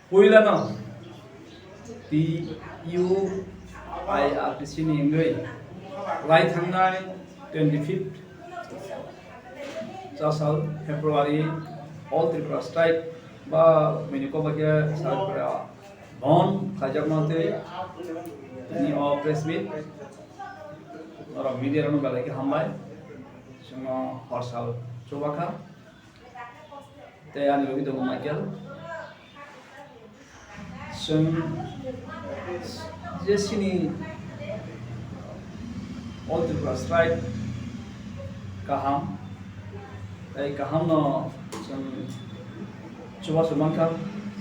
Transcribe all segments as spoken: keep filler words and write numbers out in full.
Puilano T U I R T C ni wngwi lai thangnai twenty fifth chasal February All Tripura Strike ba mini kokba khe Tripura bon khaijakma tei tini o press meet norok media rokno belai khe hambai. Chwngno horsal chubakha. Tei ani logi tongo Michael. Chwng je chini All Tripura Strike kaham, tei kahamno chwng chubachu mankha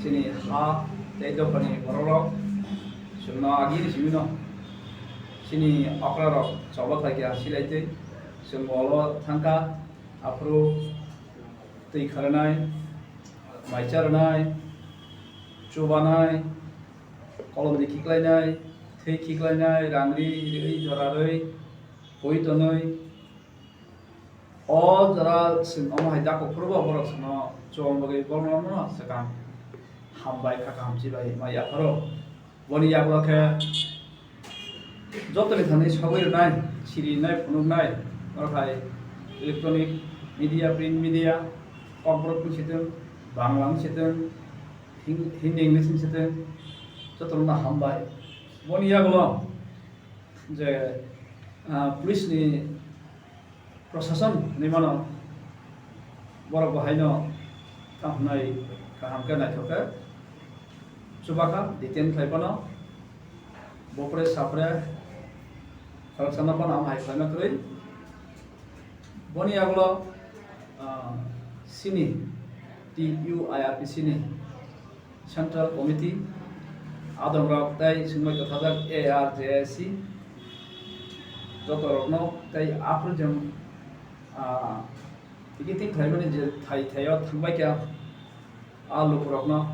chini ha tei dophani bororok. Chwngno agini simino chini okrarok choba khlaikha silaitwi chwng bolo thangkha. Aphuru twi kharanai, mai charanai, chubanai, kolom di khiklainai, thwi khiklainai, rang ri, ri, jora rwi, pui tonwi. O jora chwng omo hai dakok phuru bo borok chwngno chubang bagwi borokno swkang hambai kha kaham chibai ma yapharo. Boni yagulo khe jotoni thani sogwi rwnai, siri rwnai, phunuknai, oro hai electronic media, print media, Kokborok wng sitwng, Bangla wng sitwng, Hin-, Hindi, English wng sitwng, jotono hambai. Boni yagulo je, ah, police ni Prosason hinwi mano, borok bo haino tamo hwnwi kaham khe naithok khe chubakha, detain khlai phano bopre sapre khoroksano phano amo hai khlaima kwrwi. Boni yagulo, ah, chini T U I R T C ni Central Committee, adongrok tei swngbai kwthajak A R J I C, jotorokno tei aphuru jwng, ah, ticketing khlaimani je thai thaio thangbai kha, a lukurokno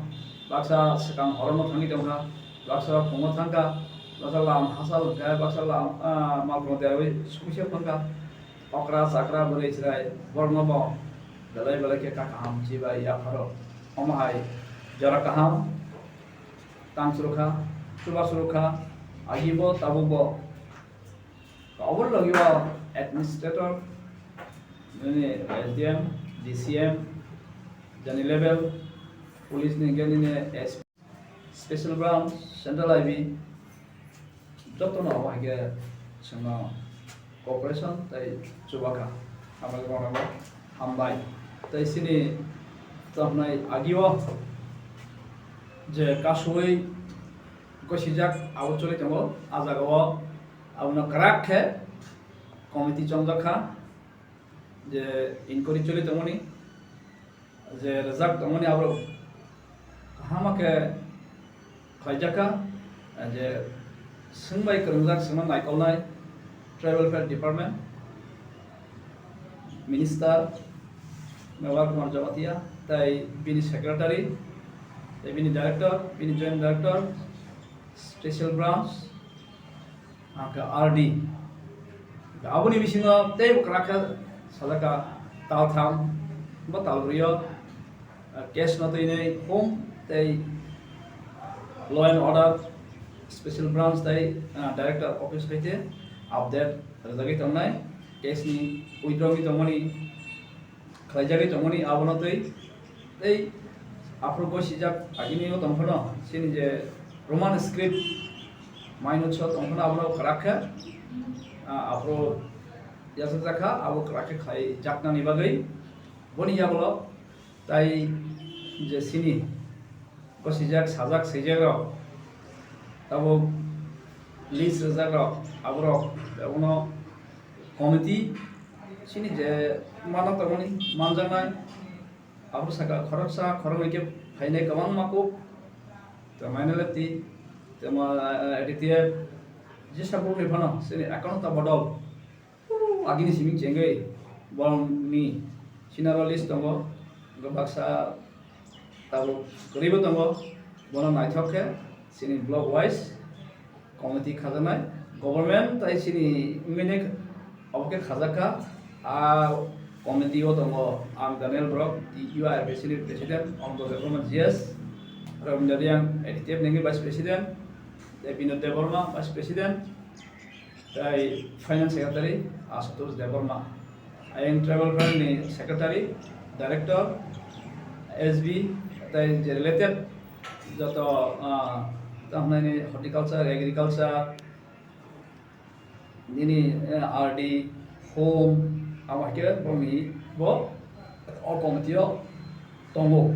baksa swkang horono thangwi tongkha, baksa phungo thangkha, baksa lam hachal hwnkhe, baksa lam, ah, malkhungno derwi sukhuiso phangkha. Okra chakra bwrwi chwrai borokno bo belai belai khe kha kaham chibai yapharo. Omo hai jora kaham tang chwrwkha, chuba chwrwkha, agi bo tabuk bo. Oboni logi o administrator, nini S D M, D C M, jani level, police ni hwnkhe nini S P. Special Branch, Central I B, jotono abo hai khe chwngno cooperation tei chubakha. Hambai rokno hambai. Tei chini tongmani agio je kasui gosijak abo choli tongo, a jagao abono kwrak khe committee chongjak kha, je inquiry choli tongmani. Je rwjak tongmani aborok kaham khe khlaijak kha, je swngbai kwrwngjak, swngno naikolnai Tribal Welfare Department Minister Mewar Kumar Jamatia, tei bini secretary, tei bini director, bini joint director, special branch, Hwnkhe R D. Aboni bisingo teibo kwrak khe sajak kha tal tham ba tal bwrwi o, ah, case no twinwi home tei law and order special branch tei, ah, director office hai khe update rwjagwi tongnai case ni withdraw wngwi tongmani. Khlaijagwi tongmani abono tei, tei aphuru gosijak agini o tongphano chini je Roman script maino so tongphano abono kwrak khe, ah, aphuru yachakjak kha, abo kwrak khe khlaijaknani bagwi. Boni yagulo tai je chini gosijak, sajak, swijakrok, tabuk list rwjakrok, aborok, abono committee chini je mano tongmani, manjaknai, aphuru saka khoroksa, khoroknwi khe phainai kwbangma kuk, tei M N L F T, tei ma, A D T F, jesa bukni phano chini ekonota bodol. Agini simi chengwi borokni sinaro list tongo, hwnkhe baksa tabuk kwrwibo tongo, bono naithok khe chini block wise committee khajaknai, government tai chini wngmani obo khe khajak kha. A committee o tongo ang Daniel Borok, T U I R P C ni president, Omdol Debbarma G S, Rabindra Reang, A D T F ni Vice President, tei Binod Debbarma, Vice President, tei Finance Secretary, Ashutosh Debbarma. Ayang Tribal Front ni Secretary, Director, S B, tei je related joto, ah, tamo hwnani horticulture, agriculture, nini, eh, R D, home, abo hai khe bo ni bo o committee o tongo.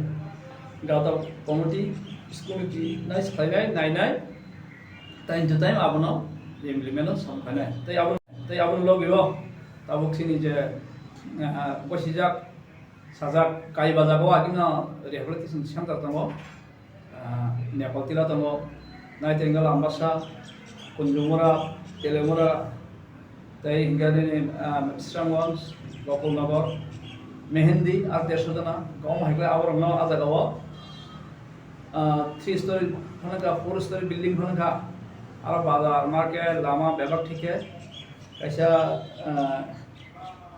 Gato committee, school committee nai swkhlainai, nainai, time to time abono implement o sam khlainai. Tei abo, tei aboni logi o tabuk chini je, eh, bosijak, sajak, Kaibajago agino rehabilitation center tongo, ah, Nepal tila tongo, Naitenggal Ambasa, Kunjumura, Telemura, tei hingke nini, ah, Srangwans, Gokul Nagar, Mehendi, ar dersho jona, gom hai khe aborokno ah jagao, ah, three story phano kha, four story building phano kha, aro bazar, market, lama bebak thik khe kaisa, ah,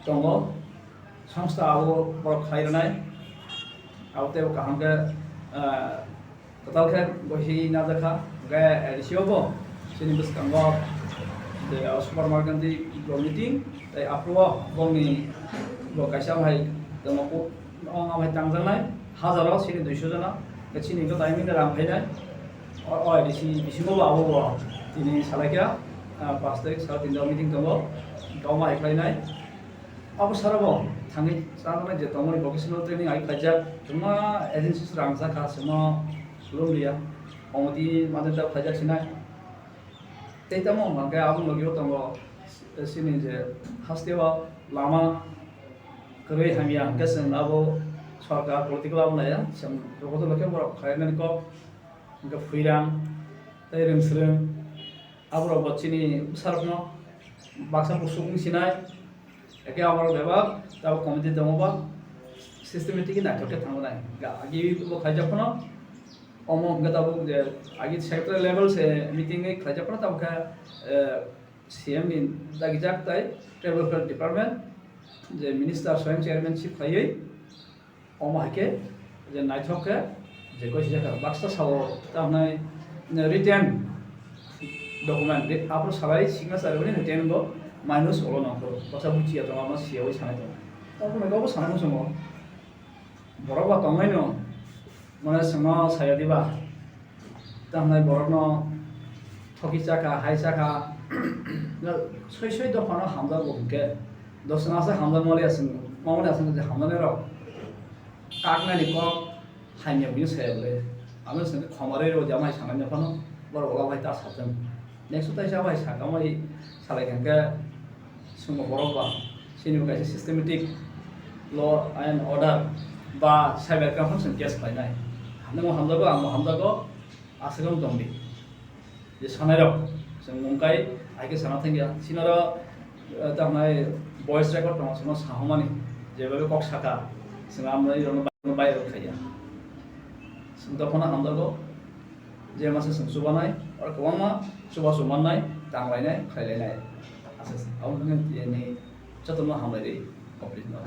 tongo. Songsta abo borok khai rwnai. Abo teibo kaham khe, ah, kwtal khe bo hi najakha. Hwnkhe A D C o bo chini bwskango je, ah, supermarket ni bo meeting, tei aphuru o bongni bo kaisa hai tongmo kuk, ong abo hai tangjaknai, hazaro chini duiso jona. Hwnkhe chini hwnkhe timing rang phainai. O, o A D C bisingo bo abo bo tini salaikha, ah, pash tarik sal tinta meeting tongo, kauma hai khlainai. Abo sara bo thangwi chana je tongmani vocational training ai khlaijak, kwbangma agencies rang jakha, chwngno lum liya, committee mate ta khlaijak sinai. Tei tamo hwnkhe abo logi o tongo, chini je haste o lama kwrwi hamya hwnkhe chwng abo sorkar political abo naiya, chwng joto khe borok khlainani kok hwnkhe Phuirang tei Rwngsrwng. Aborok bo chini bwsarokno baksa kuchuk wng sinai, eke aborok bebak tabuk committee tongo ba systematic naithok khe thangnai. Ga-, agi bo khaijak phano omo hwnkhe tabuk je agi secretary level se meeting wi khaijak phano tabuk khe, eh, C M ni dagijak tai tribal welfare department je minister swayam chairmanship khaiwi Omo hai khe je naithok khe je goi sijak kha, baksa sao ta hwnai written document, re-, aphuru salai signature rwmani written bo minus olo nang phuru baksa buchiya tongo, amo siyawi sanai tongo. Tabukno bobo sana muchungo. Borok ba tongnaino, mane chwngno saya diba? Tamni borokno thoki chakha, hai chakha, soi soi dophano hamjakgo hwnkhe, dosna se hamjakmani aswk, mamani aswk je hamjaknairok kaknani kok hamya buino saya bwle. Ano chwngkhe khoma rwi rw jama hai sanani phano borok ulo bai ta sathung. Next o taisa bai sakha mai salai kha hwnkhe, Chwngno borok ba, chini bo kaisa systematic law and order ba cyber crime phano chwng case khlainai. Nwngbo hamjago, angbo hamjago, aswk wng tongdi. Je sanairok, chwng mungkai, hai khe sana thangya. Sinaro, eh, tamnai voice record tongo, chwngno sahomani, jebabe kok saka, chwng amrani rokno bai-, bai rok khaiya. Chwng dophano hamjago, je masa chwng chubanai, oro kwbangma chubachu mannai, tanglainai, khlailainai. Aswk, aboni bagwi tini jotono hamlairwi, complete no.